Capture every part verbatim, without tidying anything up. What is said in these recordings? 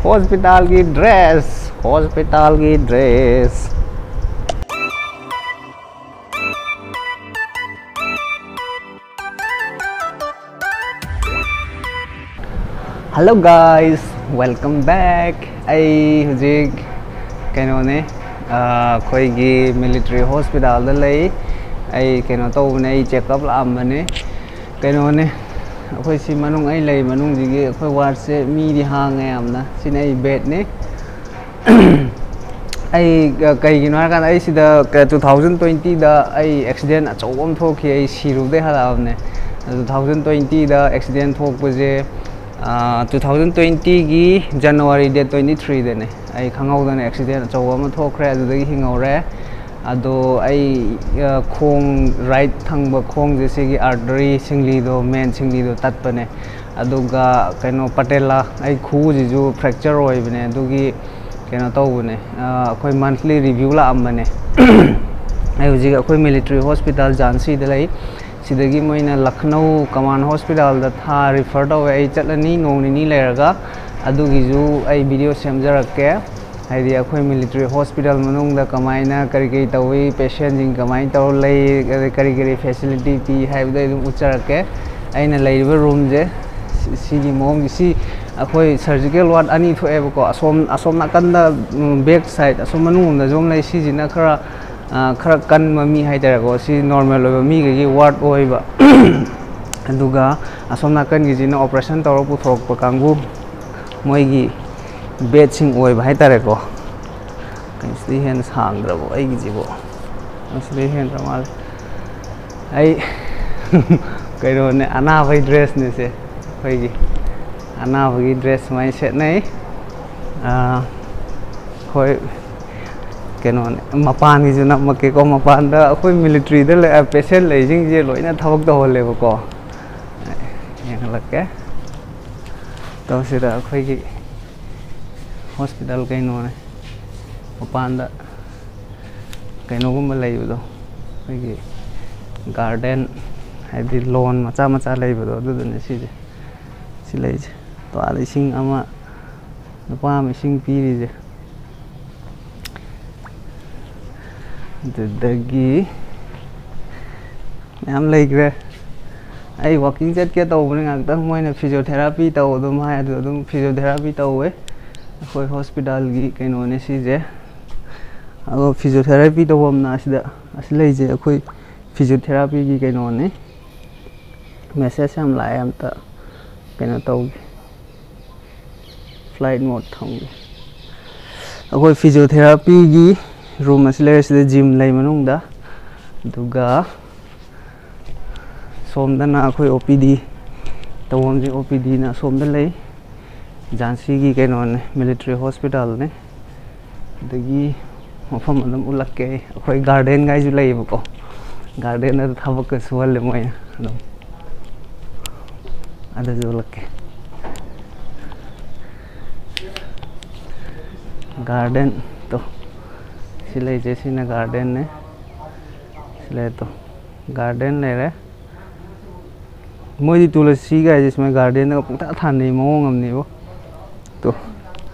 ꯍꯣꯁꯄꯤꯇꯥꯜꯒꯤ ꯗ꯭ꯔꯦꯁ, ꯍꯣꯁꯄꯤꯇꯥꯜꯒꯤ dress. Hello guys, welcome back. ꯑꯩ ꯍꯧꯖꯤꯛ ꯀꯩꯅꯣꯅꯦ, ꯑꯩꯈꯣꯏꯒꯤ ꯃꯤꯂꯤꯇ꯭ꯔꯤ ꯍꯣꯁꯄꯤꯇꯥꯜꯗ ꯂꯩ꯫ ꯑꯩ ꯀꯩꯅꯣ ꯇꯧꯕꯅꯦ, ꯑꯩ ꯆꯦꯛꯑꯞ ꯂꯥꯛꯑꯝꯕꯅꯦ꯫ ꯀꯩꯅꯣꯅꯦ, ꯑꯩꯈꯣꯏ ꯁꯤ ꯃꯅꯨꯡ, ꯑꯩ ꯂꯩ ꯃꯅꯨꯡꯁꯤꯒꯤ ꯑꯩꯈꯣꯏ ꯋꯥꯔꯗꯁꯦ ꯃꯤꯗꯤ ꯍꯥꯡꯉꯦ ꯌꯥꯝꯅ꯫ ꯁꯤꯅ ꯑꯩ ꯕꯦꯗꯅꯦ꯫ ꯑꯩ ꯀꯩꯒꯤꯅꯣ ꯍꯥꯏꯔꯀꯥꯟꯗ, ꯑꯩ ꯁꯤꯗ ꯇꯨ ꯊꯥꯎꯖꯟ ꯇ꯭ꯋꯦꯟꯇꯤꯗ ꯑꯩ ꯑꯦꯛꯁꯤꯗꯦꯟ ꯑꯆꯧꯕ ꯑꯃ ꯊꯣꯛꯈꯤ꯫ ꯑꯩ ꯁꯤꯔꯨꯕꯗꯩ ꯍꯜꯂꯛꯑꯕꯅꯦ꯫ ꯇꯨ ꯊꯥꯎꯖꯟ ꯇ꯭ꯋꯦꯟꯇꯤꯗ ꯑꯦꯛꯁꯤꯗꯦꯟ ꯊꯣꯛꯄꯁꯦ, ꯇꯨ ꯊꯥꯎꯖꯟ ꯇ꯭ꯋꯦꯟꯇꯤꯒꯤ ꯖꯅꯋꯥꯔꯤ ꯗꯦꯠ ꯇ꯭ꯋꯦꯟꯇꯤ ꯊ꯭ꯔꯤꯗꯅꯦ꯫ ꯑꯩ ꯈꯪꯍꯧꯗꯅ ꯑꯦꯛꯁꯤꯗꯦꯟ ꯑꯆꯧꯕ ꯑꯃ ꯊꯣꯛꯈ꯭ꯔꯦ, ꯑꯗꯨꯗꯒꯤ ꯍꯤꯡꯍꯧꯔꯦ꯫ ꯑꯗꯣ ꯑꯩ ꯈꯣꯡ, ꯔꯥꯏꯠ ꯊꯪꯕ ꯈꯣꯡꯁꯦ, ꯁꯤꯒꯤ ꯑꯥꯔꯇꯔꯤ ꯁꯤꯡꯂꯤꯗꯣ, ꯃꯦꯟ ꯁꯤꯡꯂꯤꯗꯣ ꯇꯠꯄꯅꯦ꯫ ꯑꯗꯨꯒ ꯀꯩꯅꯣ, ꯄꯇꯦꯂꯥ, ꯑꯩ ꯈꯨꯎꯁꯤꯁꯨ ꯐ꯭ꯔꯦꯛꯆꯔ ꯑꯣꯏꯕꯅꯦ꯫ ꯑꯗꯨꯒꯤ ꯀꯩꯅꯣ ꯇꯧꯕꯅꯦ, ꯑꯩꯈꯣꯏ ꯃꯟꯊꯂꯤ ꯔꯤꯚ꯭ꯌꯨ ꯂꯥꯛꯑꯝꯕꯅꯦ꯫ ꯑꯩ ꯍꯧꯖꯤꯛ ꯑꯩꯈꯣꯏ ꯃꯤꯂꯤꯇ꯭ꯔꯤ ꯍꯣꯁꯄꯤꯇꯥꯜ ꯖꯥꯟꯁꯤꯗ ꯂꯩ꯫ ꯁꯤꯗꯒꯤ ꯃꯣꯏꯅ ꯂꯈꯅꯧ ꯀꯃꯥꯟ ꯍꯣꯁꯄꯤꯇꯥꯜꯗ ꯊꯥ, ꯔꯤꯐꯔ ꯇꯧꯋꯦ꯫ ꯑꯩ ꯆꯠꯂꯅꯤ ꯅꯣꯡ ꯅꯤꯅꯤ ꯂꯩꯔꯒ, ꯑꯗꯨꯒꯤꯁꯨ ꯑꯩ ꯚꯤꯗꯤꯑꯣ ꯁꯦꯝꯖꯔꯛꯀꯦ꯫ ꯍꯥꯏꯗꯤ ꯑꯩꯈꯣꯏ ꯃꯤꯂꯤꯇ꯭ꯔꯤ ꯍꯣꯁꯄꯤꯇꯥꯜ ꯃꯅꯨꯡꯗ ꯀꯃꯥꯏꯅ ꯀꯔꯤ ꯀꯔꯤ ꯇꯧꯏ, ꯄꯦꯁꯦꯟꯁꯤꯡ ꯀꯃꯥꯏꯅ ꯇꯧꯔ ꯂꯩ, ꯑꯗꯩ ꯀꯔꯤ ꯀꯔꯤ ꯐꯦꯁꯤꯂꯤꯇꯤ ꯄꯤ ꯍꯥꯏꯕꯗꯣ ꯑꯩ ꯑꯗꯨꯝ ꯎꯠꯆꯔꯛꯀꯦ꯫ ꯑꯩꯅ ꯂꯩꯔꯤꯕ ꯔꯨꯝꯁꯦ ꯁꯤ-, ꯁꯤꯒꯤ ꯃꯑꯣꯡꯁꯦ, ꯁꯤ ꯑꯩꯈꯣꯏ ꯁꯔꯖꯤꯀꯦꯜ ꯋꯥꯔꯗ ꯑꯅꯤ ꯊꯣꯛꯑꯦꯕꯀꯣ꯫ ꯑꯁꯣꯝ, ꯑꯁꯣꯝ ꯅꯥꯀꯟꯗ, ꯕꯦꯛ ꯁꯥꯏꯗ, ꯑꯁꯣꯝ ꯃꯅꯨꯡꯂꯣꯝꯗꯁꯨ ꯑꯃ ꯂꯩ꯫ ꯁꯤꯁꯤꯅ ꯈꯔ, ꯈꯔ ꯀꯟꯕ ꯃꯤ ꯍꯥꯏꯇꯥꯔꯦꯀꯣ꯫ ꯁꯤ ꯅꯣꯔꯃꯦꯜ ꯑꯣꯏꯕ ꯃꯤꯈꯩꯒꯤ ꯋꯥꯔꯗ ꯑꯣꯏꯕ꯫ ꯑꯗꯨꯒ ꯑꯁꯣꯝ ꯅꯥꯀꯟꯒꯤꯁꯤꯅ ꯑꯣꯄꯔꯦꯁꯟ ꯇꯧꯔ ꯄꯨꯊꯣꯔꯛꯄ ꯀꯥꯡꯕꯨ, ꯃꯣꯏꯒꯤ ꯕꯦꯗꯁꯤꯡ ꯑꯣꯏꯕ ꯍꯥꯏꯇꯥꯔꯦꯀꯣ꯫ ꯀꯩꯅꯣ, ꯁꯤꯗꯤ ꯍꯦꯟꯅ ꯁꯥꯡꯗ꯭ꯔꯕꯣ ꯑꯩꯒꯤꯁꯤꯕꯣ? ꯑꯣ, ꯁꯤꯗꯩ ꯍꯦꯟꯗ꯭ꯔ ꯃꯥꯜꯂꯦ꯫ ꯑꯩ ꯀꯩꯅꯣꯅꯦ, ꯑꯅꯥꯕꯒꯤ ꯗ꯭ꯔꯦꯁꯅꯦ ꯁꯦ꯫ ꯑꯩꯈꯣꯏꯒꯤ ꯑꯅꯥꯕꯒꯤ ꯗ꯭ꯔꯦꯁ ꯁꯨꯃꯥꯏꯅ ꯁꯦꯠꯅꯩ꯫ ꯑꯥ, ꯍꯣꯏ, ꯀꯩꯅꯣꯅꯦ, ꯃꯄꯥꯟꯒꯤꯁꯨ ꯅꯝꯃꯛꯀꯦꯀꯣ꯫ ꯃꯄꯥꯟꯗ ꯑꯩꯈꯣꯏ ꯃꯤꯂꯤꯇ꯭ꯔꯤꯗ ꯂꯩ-, ꯑ, ꯄꯦꯁꯦꯟ ꯂꯩꯁꯤꯡꯁꯦ ꯂꯣꯏꯅ ꯊꯕꯛ ꯇꯧꯍꯜꯂꯦꯕꯀꯣ꯫ ꯌꯦꯡꯍꯜꯂꯛꯀꯦ꯫ ꯇꯧꯁꯤꯗ ꯑꯩꯈꯣꯏꯒꯤ ꯍꯣꯁꯄꯤꯇꯥꯜ ꯀꯩꯅꯣꯅꯦ, ꯃꯄꯥꯟꯗ ꯀꯩꯅꯣꯒꯨꯝꯕ ꯂꯩꯕꯗꯣ, ꯑꯩꯈꯣꯏꯒꯤ ꯒꯥꯔꯗꯦꯟ, ꯍꯥꯏꯗꯤ ꯂꯣꯟ ꯃꯆꯥ ꯃꯆꯥ ꯂꯩꯕꯗꯣ, ꯑꯗꯨꯗꯨꯅꯦ ꯁꯤꯁꯦ, ꯁꯤ ꯂꯩꯁꯦ꯫ ꯂꯨꯄꯥ ꯂꯤꯁꯤꯡ ꯑꯃ ꯅꯨꯄꯥ ꯑꯃ ꯏꯁꯤꯡ ꯄꯤꯔꯤꯁꯦ꯫ ꯑꯗꯨꯗꯒꯤ ꯃꯌꯥꯝ ꯂꯩꯈ꯭ꯔꯦ꯫ ꯑꯩ ꯋꯥꯛꯀꯤꯡ ꯆꯠꯀꯦ ꯇꯧꯕꯅꯤ ꯉꯥꯛꯇꯪ, ꯃꯣꯏꯅ ꯐꯤꯖꯤꯌꯣꯊꯦꯔꯥꯄꯤ ꯇꯧ ꯑꯗꯨꯝ ꯍꯥꯏ, ꯑꯗꯨ ꯑꯗꯨꯝ ꯐꯤꯖꯤꯌꯣꯊꯦꯔꯥꯄꯤ ꯇꯧꯋꯦ꯫ ꯑꯩꯈꯣꯏ ꯍꯣꯁꯄꯤꯇꯥꯜꯒꯤ ꯀꯩꯅꯣꯅꯦ ꯁꯤꯁꯦ꯫ ꯑꯗꯣ ꯐꯤꯖꯤꯌꯣꯊꯦꯔꯥꯄꯤ ꯇꯧꯐꯝꯅ ꯑꯁꯤꯗ, ꯑꯁꯤ ꯂꯩꯁꯦ ꯑꯩꯈꯣꯏ ꯐꯤꯖꯤꯌꯣꯊꯦꯔꯥꯄꯤꯒꯤ ꯀꯩꯅꯣꯅꯦ꯫ ꯃꯦꯁꯦꯖ ꯌꯥꯝ ꯂꯥꯛꯑꯦ, ꯑꯝꯇ ꯀꯩꯅꯣ ꯇꯧꯒꯦ꯫ ꯐ꯭ꯂꯥꯏꯠ ꯃꯣꯗ ꯊꯝꯒꯦ꯫ ꯑꯩꯈꯣꯏ ꯐꯤꯖꯤꯌꯣꯊꯦꯔꯥꯄꯤꯒꯤ ꯔꯨꯝ ꯑꯁꯤ ꯂꯩꯔꯦ, ꯁꯤꯗ ꯖꯤꯝ ꯂꯩ ꯃꯅꯨꯡꯗ꯫ ꯑꯗꯨꯒ ꯁꯣꯝꯗꯅ ꯑꯩꯈꯣꯏ ꯑꯣ ꯄꯤ ꯗꯤ ꯇꯧꯐꯝꯁꯦ, ꯑꯣ ꯄꯤ ꯗꯤꯅ ꯑꯁꯣꯝꯗ ꯂꯩ꯫ ꯖꯥꯟꯁꯤꯒꯤ ꯀꯩꯅꯣꯅꯦ, ꯃꯤꯂꯤꯇꯔꯤ ꯍꯣꯁꯄꯤꯇꯥꯜꯅꯦ꯫ ꯑꯗꯒꯤ ꯃꯐꯝ ꯑꯗꯨꯝ ꯎꯠꯂꯛꯀꯦ ꯑꯩ꯫ ꯑꯩꯈꯣꯏ ꯒꯥꯔꯗꯦꯟꯒꯥꯏꯁꯨ ꯂꯩꯌꯦꯕꯀꯣ, ꯒꯥꯔꯗꯦꯟꯗ ꯊꯕꯛꯀ ꯁꯨꯍꯜꯂꯦ ꯃꯣꯏꯅ ꯑꯗꯨꯝ꯫ ꯑꯗꯨꯁꯨ ꯎꯠꯂꯛꯀꯦ꯫ ꯒꯥꯔꯗꯦꯟ ꯇꯣ, ꯁꯤ ꯂꯩꯁꯦ, ꯁꯤꯅ ꯒꯥꯔꯗꯦꯟꯅꯦ꯫ ꯁꯤ ꯂꯩꯔꯦ ꯇꯣ, ꯒꯥꯔꯗꯦꯟ ꯂꯩꯔꯦ꯫ ꯃꯣꯏꯗꯤ ꯇꯨꯂꯁꯤꯒꯥꯏꯁꯦ ꯁꯨꯃꯥꯏꯅ ꯒꯥꯔꯗꯦꯟꯗꯒ ꯄꯨꯡꯊꯥ ꯊꯥꯅꯩ ꯃꯑꯣꯡ ꯑꯃꯅꯦꯕꯣ꯫ ꯇꯣ,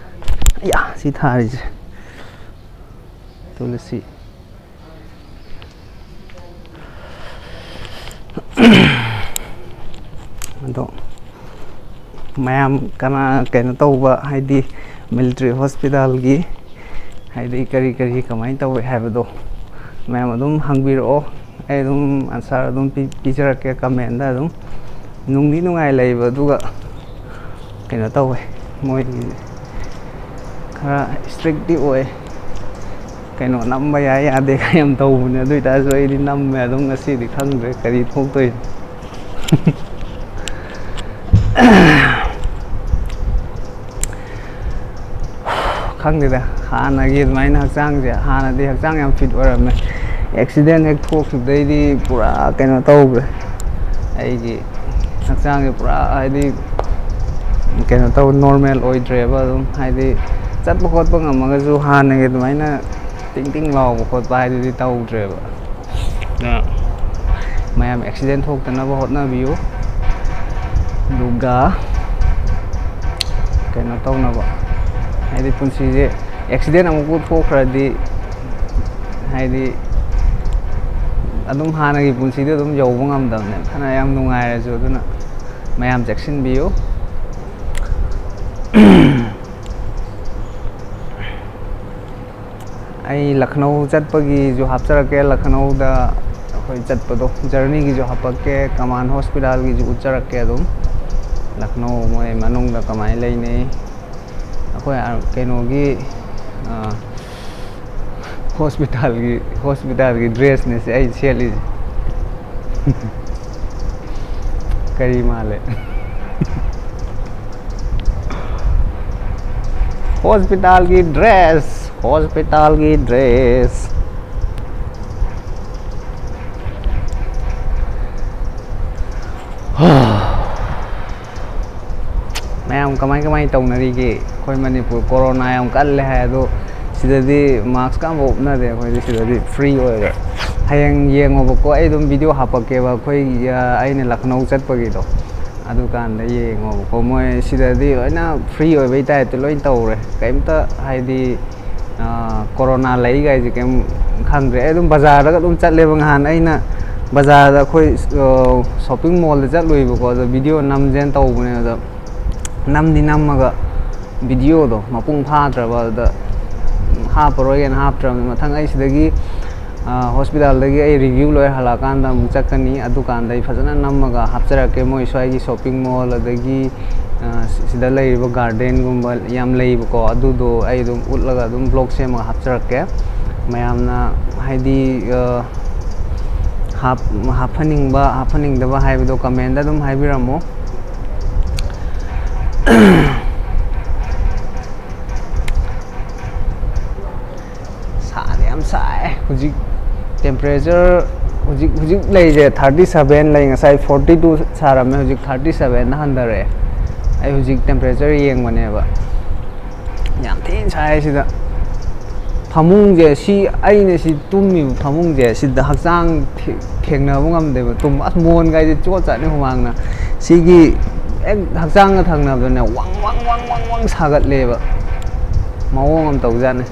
ꯑꯌꯥ, ꯁꯤ ꯊꯥꯔꯤꯁꯦ ꯇꯨꯂꯁꯤ꯫ ꯑꯗꯣ ꯃꯌꯥꯝ ꯀꯅꯥ ꯀꯩꯅꯣ ꯇꯧꯕ, ꯍꯥꯏꯗꯤ ꯃꯤꯂꯤꯇꯔꯤ ꯍꯣꯁꯄꯤꯇꯥꯜꯒꯤ ꯍꯥꯏꯗꯤ ꯀꯔꯤ ꯀꯔꯤ ꯀꯃꯥꯏꯅ ꯇꯧꯋꯦ ꯍꯥꯏꯕꯗꯣ ꯃꯌꯥꯝ ꯑꯗꯨꯝ ꯍꯪꯕꯤꯔꯛꯑꯣ꯫ ꯑꯩ ꯑꯗꯨꯝ ꯑꯟꯁꯔ ꯑꯗꯨꯝ ꯄꯤ-, ꯄꯤꯖꯔꯛꯀꯦ ꯀꯃꯦꯟꯗ ꯑꯗꯨꯝ꯫ ꯅꯨꯡꯗꯤ ꯅꯨꯡꯉꯥꯏ ꯂꯩꯕ, ꯑꯗꯨꯒ ꯀꯩꯅꯣ ꯇꯧꯋꯦ, ꯃꯣꯏꯒꯤ ꯈꯔ ꯏꯁꯇ꯭ꯔꯤꯛꯇꯤ ꯑꯣꯏ꯫ ꯀꯩꯅꯣ ꯅꯝꯕ ꯌꯥꯏ ꯌꯥꯗꯦ ꯀꯥꯏ ꯌꯥꯝ ꯇꯧꯕꯅꯦ, ꯑꯗꯨ ꯑꯣꯏꯇꯥꯔꯁꯨ ꯑꯩꯗꯤ ꯅꯝꯃꯦ ꯑꯗꯨꯝ꯫ ꯉꯁꯤꯗꯤ ꯈꯪꯗ꯭ꯔꯦ ꯀꯔꯤ ꯊꯣꯛꯇꯣꯏꯅꯣ꯫ ꯈꯪꯗꯦꯗ, ꯍꯥꯟꯅꯒꯤ ꯑꯗꯨꯃꯥꯏꯅ ꯍꯛꯆꯥꯡꯁꯦ, ꯍꯥꯟꯅꯗꯤ ꯍꯛꯆꯥꯡ ꯌꯥꯝ ꯐꯤꯠ ꯑꯣꯏꯔꯝꯃꯦ꯫ ꯑꯦꯛꯁꯤꯗꯦꯟ ꯍꯦꯛ ꯊꯣꯛꯈꯤꯕꯗꯩꯗꯤ ꯄꯨꯔꯥ ꯀꯩꯅꯣ ꯇꯧꯈ꯭ꯔꯦ꯫ ꯑꯩꯒꯤ ꯍꯛꯆꯥꯡꯁꯦ ꯄꯨꯔꯥ ꯍꯥꯏꯗꯤ ꯀꯩꯅꯣ ꯇꯧ, ꯅꯣꯔꯃꯦꯜ ꯑꯣꯏꯗ꯭ꯔꯦꯕ꯫ ꯑꯗꯨꯝ ꯍꯥꯏꯗꯤ ꯆꯠꯄ ꯈꯣꯠꯄ ꯉꯝꯃꯒꯁꯨ ꯍꯥꯟꯅꯒꯤ ꯑꯗꯨꯃꯥꯏꯅ ꯇꯤꯡ ꯇꯤꯡ ꯂꯥꯎꯕ ꯈꯣꯠꯄ ꯍꯥꯏꯗꯨꯗꯤ ꯇꯧꯗ꯭ꯔꯦꯕ꯫ ꯑꯗꯨꯅ ꯃꯌꯥꯝ ꯑꯦꯛꯁꯤꯗꯦꯟ ꯊꯣꯛꯇꯅꯕ ꯍꯣꯠꯅꯕꯤꯌꯨ꯫ ꯑꯗꯨꯒ ꯀꯩꯅꯣ ꯇꯧꯅꯕ, ꯍꯥꯏꯗꯤ ꯄꯨꯟꯁꯤꯁꯦ ꯑꯦꯛꯁꯤꯗꯦꯟ ꯑꯃꯨꯛꯄꯨ ꯊꯣꯛꯈ꯭ꯔꯗꯤ, ꯍꯥꯏꯗꯤ ꯑꯗꯨꯝ ꯍꯥꯟꯅꯒꯤ ꯄꯨꯟꯁꯤꯗꯣ ꯑꯗꯨꯝ ꯌꯧꯕ ꯉꯝꯗꯕꯅꯦ, ꯐꯅ ꯌꯥꯝ ꯅꯨꯡꯉꯥꯏꯔꯁꯨ꯫ ꯑꯗꯨꯅ ꯃꯌꯥꯝ ꯆꯦꯛꯁꯤꯟꯕꯤꯌꯨ꯫ ꯑꯩ ꯂꯈꯅꯧ ꯆꯠꯄꯒꯤꯁꯨ ꯍꯥꯞꯆꯔꯛꯀꯦ, ꯂꯈꯅꯧꯗ ꯑꯩꯈꯣꯏ ꯆꯠꯄꯗꯣ ꯖꯔꯅꯤꯒꯤꯁꯨ ꯍꯥꯄꯛꯀꯦ, ꯀꯃꯥꯟ ꯍꯣꯁꯄꯤꯇꯥꯜꯒꯤꯁꯨ ꯎꯠꯆꯔꯛꯀꯦ꯫ ꯑꯗꯨꯝ ꯂꯈꯅꯧ ꯃꯣꯏ ꯃꯅꯨꯡꯗ ꯀꯃꯥꯏꯅ ꯂꯩꯅꯩ, ꯑꯩꯈꯣꯏ ꯑ, ꯀꯩꯅꯣꯒꯤ, ꯑ, ꯍꯣꯁꯄꯤꯇꯥꯜꯒꯤ, ꯍꯣꯁꯄꯤꯇꯥꯜꯒꯤ ꯗ꯭ꯔꯦꯁꯅꯦ ꯁꯤ ꯑꯩ ꯁꯦꯠꯂꯤꯁꯦ꯫ ꯀꯔꯤ ꯃꯥꯜꯂꯦ? ꯍꯣꯁꯄꯤꯇꯥꯜꯒꯤ ꯗ꯭ꯔꯦꯁ, ꯍꯣꯁꯄꯤꯇꯥꯜꯒꯤ ꯗ꯭ꯔꯦꯁ꯫ ꯃꯌꯥꯝ ꯀꯃꯥꯏ ꯀꯃꯥꯏ ꯇꯧꯅꯔꯤꯒꯦ? ꯑꯩꯈꯣꯏ ꯃꯅꯤꯄꯨꯔ ꯀꯣꯔꯣꯅꯥ ꯌꯥꯝ ꯀꯜꯂꯦ ꯍꯥꯏ, ꯑꯗꯣ ꯁꯤꯗꯗꯤ ꯃꯥꯛꯁꯀ ꯑꯝꯐꯥꯎ ꯎꯞꯅꯗꯦ꯫ ꯑꯩꯈꯣꯏꯗꯤ ꯁꯤꯗꯗꯤ ꯐ꯭ꯔꯤ ꯑꯣꯏꯔꯦ꯫ ꯍꯌꯦꯡ ꯌꯦꯡꯉꯣꯕꯀꯣ, ꯑꯩ ꯑꯗꯨꯝ ꯚꯤꯗꯤꯑꯣ ꯍꯥꯄꯛꯀꯦꯕ, ꯑꯩꯈꯣꯏ, ꯑ, ꯑꯩꯅ ꯂꯈꯅꯧ ꯆꯠꯄꯒꯤꯗꯣ, ꯑꯗꯨꯀꯥꯟꯗ ꯌꯦꯡꯉꯣꯕꯀꯣ꯫ ꯃꯣꯏ ꯁꯤꯗꯗꯤ ꯂꯣꯏꯅ ꯐ꯭ꯔꯤ ꯑꯣꯏꯕꯩ ꯇꯥꯏꯞꯇ ꯂꯣꯏ ꯇꯧꯔꯦ, ꯀꯩꯝꯇ ꯍꯥꯏꯗꯤ, ꯑ, ꯀꯣꯔꯣꯅꯥ ꯂꯩꯒꯥꯏꯁꯦ ꯀꯩꯝ ꯈꯪꯗ꯭ꯔꯦ꯫ ꯑꯩ ꯑꯗꯨꯝ ꯕꯖꯥꯔꯗꯒ ꯑꯗꯨꯝ ꯆꯠꯂꯦꯕ꯫ ꯉꯍꯥꯟ ꯑꯩꯅ ꯕꯖꯥꯔꯗ ꯑꯩꯈꯣꯏ, ꯑ, ꯁꯣꯞꯄꯤꯡ ꯃꯣꯜꯗ ꯆꯠꯂꯨꯏꯕꯀꯣ, ꯑꯗꯣ ꯚꯤꯗꯤꯑꯣ ꯅꯝꯁꯦꯅ ꯇꯧꯕꯅꯦ꯫ ꯑꯗꯣ ꯅꯝꯗꯤ ꯅꯝꯃꯒ ꯚꯤꯗꯤꯑꯣꯗꯣ ꯃꯄꯨꯡ ꯐꯥꯗ꯭ꯔꯕ, ꯑꯗꯨꯗ ꯍꯥꯞꯄꯔꯣꯏꯒꯦꯅ ꯍꯥꯞꯇ꯭ꯔꯕꯅꯤ꯫ ꯃꯊꯪ ꯑꯩ ꯁꯤꯗꯒꯤ, ꯑ, ꯍꯣꯁꯄꯤꯇꯥꯜꯗꯒꯤ ꯑꯩ ꯔꯤꯚ꯭ꯌꯨ ꯂꯣꯏ ꯍꯜꯂꯛꯑꯀꯥꯟꯗ ꯑꯃꯨꯛ ꯆꯠꯀꯅꯤ, ꯑꯗꯨꯀꯥꯟꯗ ꯑꯩ ꯐꯖꯅ ꯅꯝꯃꯒ ꯍꯥꯞꯆꯔꯛꯀꯦ꯫ ꯃꯣꯏ ꯁ꯭ꯋꯥꯏꯒꯤ ꯁꯣꯞꯄꯤꯡ ꯃꯣꯜ, ꯑꯗꯒꯤ, ꯑ, ꯁꯤ-, ꯁꯤꯗ ꯂꯩꯔꯤꯕ ꯒꯥꯔꯗꯦꯟꯒꯨꯝꯕ ꯌꯥꯝ ꯂꯩꯕꯀꯣ, ꯑꯗꯨꯗꯣ ꯑꯩ ꯑꯗꯨꯝ ꯎꯠꯂꯒ ꯑꯗꯨꯝ ꯕ꯭ꯂꯣꯒ ꯁꯦꯝꯃꯒ ꯍꯥꯞꯆꯔꯛꯀꯦ꯫ ꯃꯌꯥꯝꯅ ꯍꯥꯏꯗꯤ, ꯑ, ꯍꯥꯞ-, ꯍꯥꯞꯍꯟꯅꯤꯡꯕ, ꯍꯥꯞꯍꯟꯅꯤꯡꯗꯕ ꯍꯥꯏꯕꯗꯣ ꯀꯃꯦꯟꯗ ꯑꯗꯨꯝ ꯍꯥꯏꯕꯤꯔꯝꯃꯣ꯫ ꯁꯥꯗꯤ ꯌꯥꯝ ꯁꯥꯏ ꯍꯧꯖꯤꯛ꯫ Temperature ꯍꯧꯖꯤꯛ, ꯍꯧꯖꯤꯛ ꯂꯩꯔꯤꯁꯦ thirty seven ꯂꯩ꯫ ꯉꯁꯥꯏ forty two ꯁꯥꯔꯝꯃꯦ, ꯍꯧꯖꯤꯛ thirty seven ꯍꯟꯊꯔꯛꯑꯦ꯫ ꯑꯩ ꯍꯧꯖꯤꯛ temperature ꯌꯦꯡꯕꯅꯦꯕ꯫ ꯌꯥꯝ ꯊꯤꯅ ꯁꯥꯏ ꯁꯤꯗ꯫ ꯐꯃꯨꯡꯁꯦ, ꯁꯤ ꯑꯩꯅ ꯁꯤ ꯇꯨꯝꯃꯤꯕ ꯐꯃꯨꯡꯁꯦ, ꯁꯤꯗ ꯍꯛꯆꯥꯡ ꯊꯦ-, ꯊꯦꯡꯅꯕ ꯉꯝꯗꯦꯕ꯫ ꯇꯨꯝꯕ, ꯑꯁ, ꯃꯣꯟꯒꯥꯏꯁꯦ ꯆꯣꯠ ꯆꯠꯅꯤ ꯍꯨꯃꯥꯡꯅ꯫ ꯁꯤꯒꯤ ꯍꯦꯛ ꯍꯛꯆꯥꯡꯒ ꯊꯪꯅꯕꯗꯅꯦ, ꯋꯪ ꯋꯪ ꯋꯪ ꯋꯪ ꯋꯪ ꯁꯥꯒꯠꯂꯦꯕ꯫ ꯃꯑꯣꯡ ꯑꯃ ꯇꯧꯖꯥꯠꯅꯤ꯫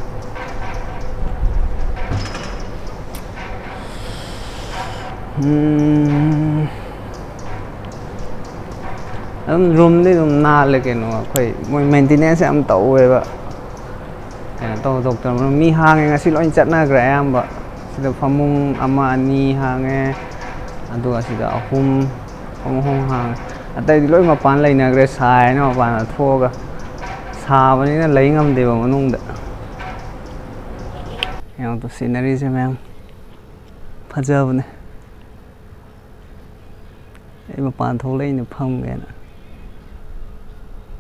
ꯎꯝ, ꯑꯗꯨꯝ ꯔꯨꯝꯗꯤ ꯑꯗꯨꯝ ꯅꯥꯜꯂꯦ ꯀꯩꯅꯣ, ꯑꯩꯈꯣꯏ ꯃꯣꯏ ꯃꯦꯟꯇꯦꯅꯦꯟꯁ ꯌꯥꯝ ꯇꯧꯋꯦꯕ꯫ ꯀꯩꯅꯣ ꯇꯧ ꯗꯣꯛꯇꯔ ꯃꯤ ꯍꯥꯡꯉꯦ ꯉꯁꯤ, ꯂꯣꯏ ꯆꯠꯅꯈ꯭ꯔꯦ ꯑꯌꯥꯝꯕ꯫ ꯁꯤꯗ ꯐꯃꯨꯡ ꯑꯃ ꯑꯅꯤ ꯍꯥꯡꯉꯦ, ꯑꯗꯨꯒ ꯁꯤꯗ ꯑꯍꯨꯝ, ꯐꯃꯨꯡ ꯑꯍꯨꯝ ꯍꯥꯡꯉꯦ꯫ ꯑꯇꯩꯗꯤ ꯂꯣꯏ ꯃꯄꯥꯟ ꯂꯩꯅꯈ꯭ꯔꯦ, ꯁꯥꯏꯅ ꯃꯄꯥꯟꯗ ꯊꯣꯛꯑꯒ꯫ ꯁꯥꯕꯅꯤꯅ ꯂꯩ ꯉꯝꯗꯦꯕ ꯃꯅꯨꯡꯗ꯫ ꯌꯦꯡꯉꯣ ꯇꯨ, ꯁꯤꯅꯔꯤꯁꯦ ꯃꯌꯥꯝ ꯐꯖꯕꯅꯦ꯫ ꯑꯩ ꯃꯄꯥꯟ ꯊꯣꯛꯂꯛꯏꯅꯦ ꯐꯝꯒꯦꯅ꯫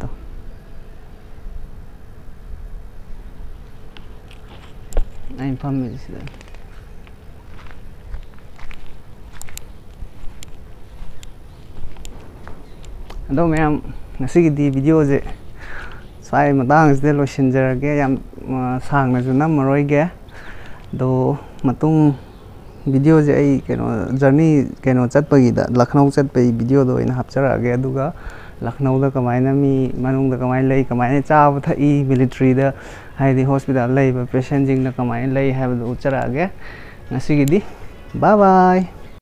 ꯇꯣ꯫ ꯑꯩꯅ ꯐꯝꯃꯤꯁꯤꯗ꯫ ꯑꯗꯣ ꯃꯌꯥꯝ, ꯉꯁꯤꯒꯤꯗꯤ ꯚꯤꯗꯤꯑꯣꯁꯦ ꯁ꯭ꯋꯥꯏ ꯃꯇꯥꯡꯁꯤꯗ ꯂꯣꯏꯁꯤꯟꯖꯔꯒꯦ꯫ ꯌꯥꯝ, ꯑ, ꯁꯥꯡꯅꯁꯨ ꯅꯝꯃꯔꯣꯏꯒꯦ꯫ ꯑꯗꯣ ꯃꯇꯨꯡ ꯚꯤꯗꯤꯑꯣꯁꯦ ꯑꯩ ꯀꯩꯅꯣ, ꯖꯔꯅꯤ ꯀꯩꯅꯣ ꯆꯠꯄꯒꯤꯗ, ꯂꯈꯅꯧ ꯆꯠꯄꯒꯤ ꯚꯤꯗꯤꯑꯣꯗꯣ ꯑꯣꯏꯅ ꯍꯥꯞꯆꯔꯛꯑꯒꯦ꯫ ꯑꯗꯨꯒ ꯂꯈꯅꯧꯗ ꯀꯃꯥꯏꯅ ꯃꯤ ꯃꯅꯨꯡꯗ ꯀꯃꯥꯏꯅ ꯂꯩ, ꯀꯃꯥꯏꯅ ꯆꯥꯕ ꯊꯛꯏ, ꯃꯤꯂꯤꯇ꯭ꯔꯤꯗ ꯍꯥꯏꯗꯤ ꯍꯣꯁꯄꯤꯇꯥꯜ ꯂꯩꯕ ꯄꯦꯁꯦꯟꯁꯤꯡꯅ ꯀꯃꯥꯏꯅ ꯂꯩ ꯍꯥꯏꯕꯗꯨ ꯎꯠꯆꯔꯛꯑꯒꯦ꯫ ꯉꯁꯤꯒꯤꯗꯤ bye bye꯫